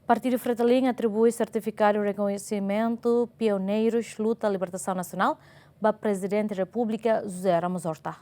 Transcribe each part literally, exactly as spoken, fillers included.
Partidu Fretilin atribui sertifikadu rekoñesimentu pioneirus luta libertasaun nasionál ba Prezidente Repúblika José Ramos Horta.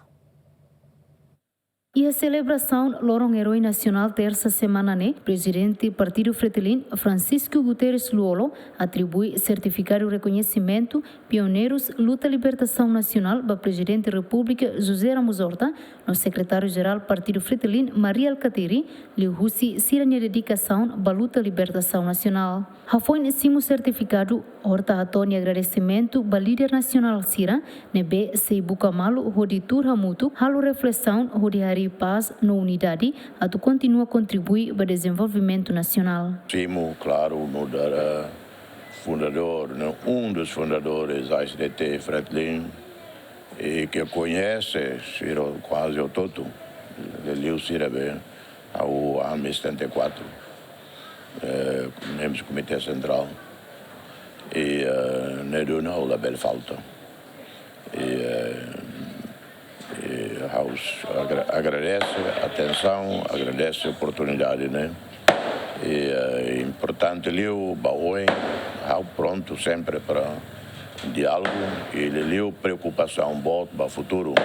Iha selebrasaun Loron Eroi Nasionál tersa semana ne'e, Prezidente Partidu Fretilin, Francisco Guterres Lú-Olo, atribui sertifikadu rekoñesimentu pioneirus luta libertasaun nasionál ba Prezidente Repúblika José Ramos Horta, no Sekretáriu Jerál Partidu Fretilin, Mari Alkatiri, liuhusi sira-nia dedikasaun ba luta libertasaun nasionál. Hafoin simu sertifikadu, Horta hato'o nia agradesimentu ba líder nasionál sira ne'ebé sei buka malu hodi tuur hamutuk, halo reflesaun hodi harii pás no unidade, atu kontinua kontribui ba dezenvolvimentu nasionál. Simu, klaru, nu'udar fundadór, ne'e, um dos fundadores A S D T Fretilin, e ke koñese sira kuaze hotu-hotu, liuliu sira be, ha'u ami setenta e quatro, eh, membru Komité Sentrál, e, eh, ne'e duni ha'u labele falta. E, eh, e ha'u agra-, agradese atensaun, agradese oportunidade, ne'e. E, eh, importante liu, ba oin, ha'u prontu sempre para diálogu, e liuliu preokupasaun boot ba futuru.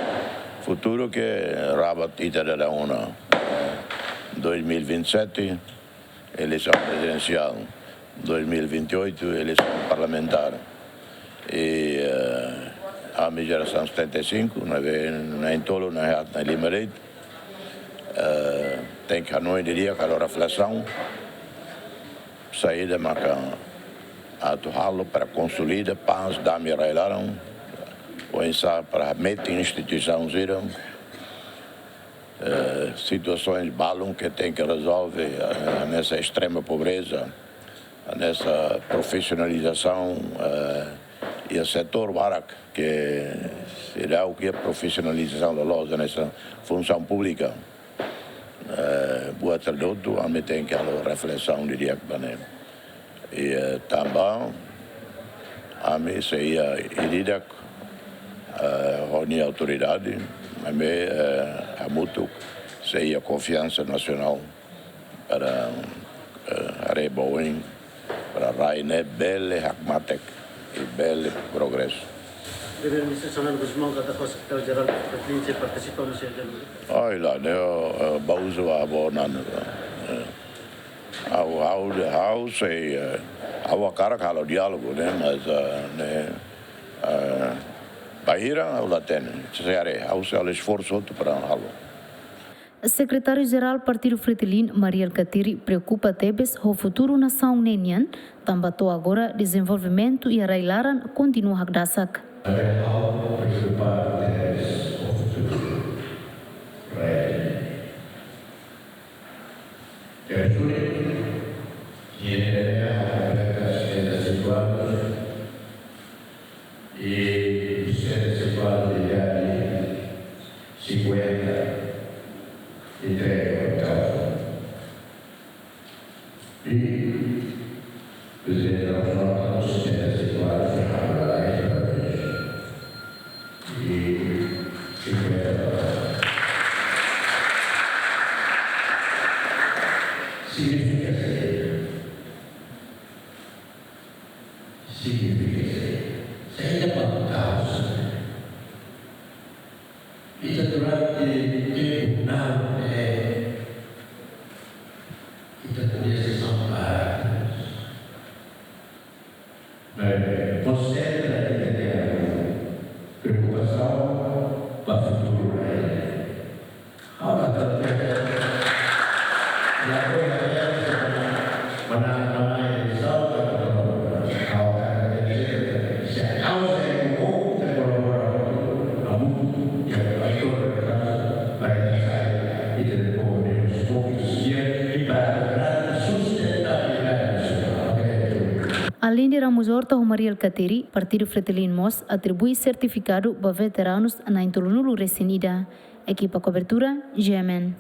Futuru ke rabat ita dada ona, eh, dois mil e vinte e sete, eleisaun prezidensiál, dois mil e vinte e oito, eleisaun parlamentár. E, eh, ami jerasaun setenta e cinco, ne'ebé na'in-tolu na'in-haat na'in-lima de'it, eh, tenke hanoin didi'ak, halo reflesaun, saida maka atu halo para konsolida pás, dame rai-laran, oinsá para metin instituisaun sira, eh, situasaun balun ke tenke rezolve, eh, hanesan estrema pobreza, hanesan profisionalizasaun, eh, iha setór barak ke seidauk iha profisionalizasaun loloos hanesan funsaun públika. Eh, buat hotu-hotu, ami tenke halo reflesaun didi'ak ba ne'e. E, eh, tanba ami sei iha ida-idak, eh, ho nia autoridade, ami, eh, hamutuk sei iha konfiansa nasionál para, eh, haree ba oin, para rai ne'e bele hakmatek, e bele progresu. Primeiro-Ministru Xanana Gusmão, katak ho Sekretáriu Jerál Fretilin sei partisipa, mas sei. Ai, lae, ne'e, eh, ba uzu ba bonan, eh. Ha'u, ha'u, ha'u sei, eh, ha'u hakarak halo diálogu, ne'e, mas, eh, ne'e, eh, bainhira ha'u la hatene, sei haree, ha'u sei halo esforsu hotu para halo. Sekretáriu Jerál Partidu Fretilin, Mari Alkatiri, preokupa tebes ho futuru nasaun ne'e nian, tanba to'o agora dezenvolvimentu iha rai-laran kontinua hakdasak. Ha'u preokupa tebes ho futuru rai. Terus, nia ne'e, nia ne'e, nia ne'e, nia ne'e, e setenta e quatro de idade, cinquenta e três, então. E Prezidente Ramos Horta, setenta e quatro, foi inaugurada a parabéns. E cinquenta. Significa ser. Significa ser. Saida mak kauza. Ita durante tempu ne'e, ita koñese saudade. Mas konsentra ita-nia preokupasaun ba futuru ne'e. Aleinde Ramos Horta ho Mari Alkatiri, Partidu Fretilin mós atribui sertifikadu ba veteranus na'in-tolunulu-resin-ida. Ekipa kobertura, G M N.